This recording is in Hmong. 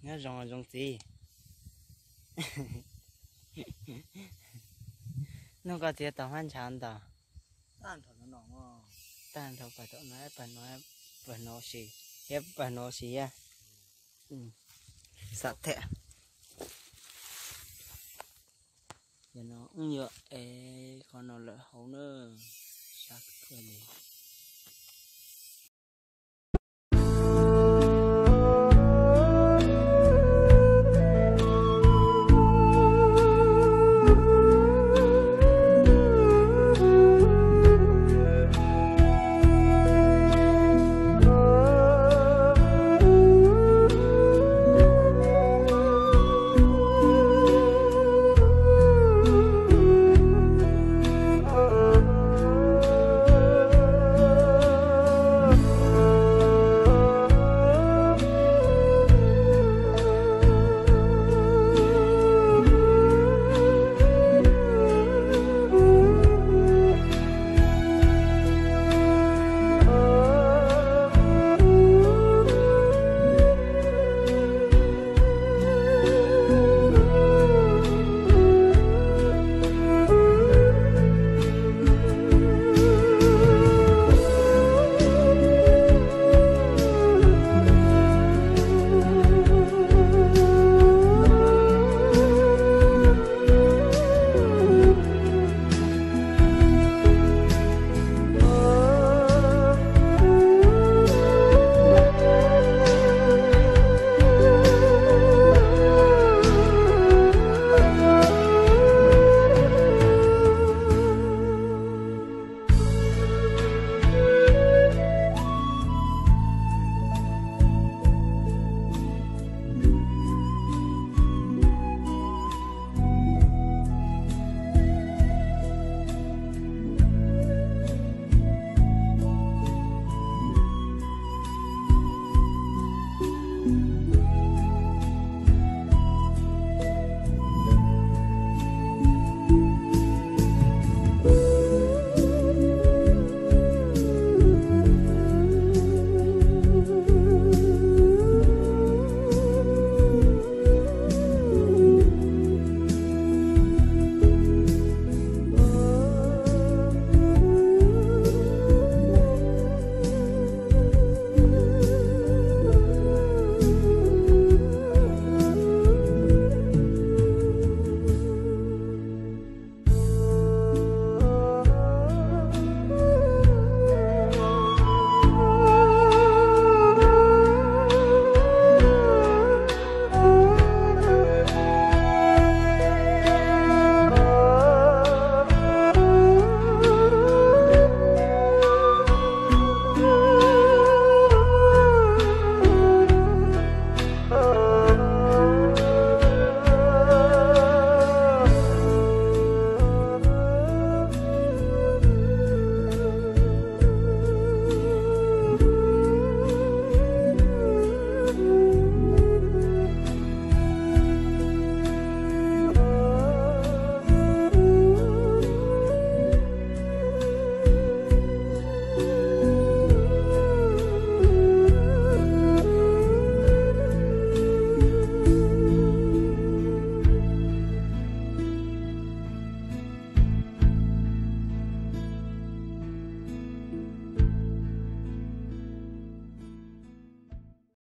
Nyob zoo zoo txiv. Nug koj txiv tau hmab ntshav ntau. Tag nrho pag tom no, pag no, pag no si, thiab pag no si a. Xam thiab. Yog no wb yuav ev qhov no lawm hauv na. Sab kawg li.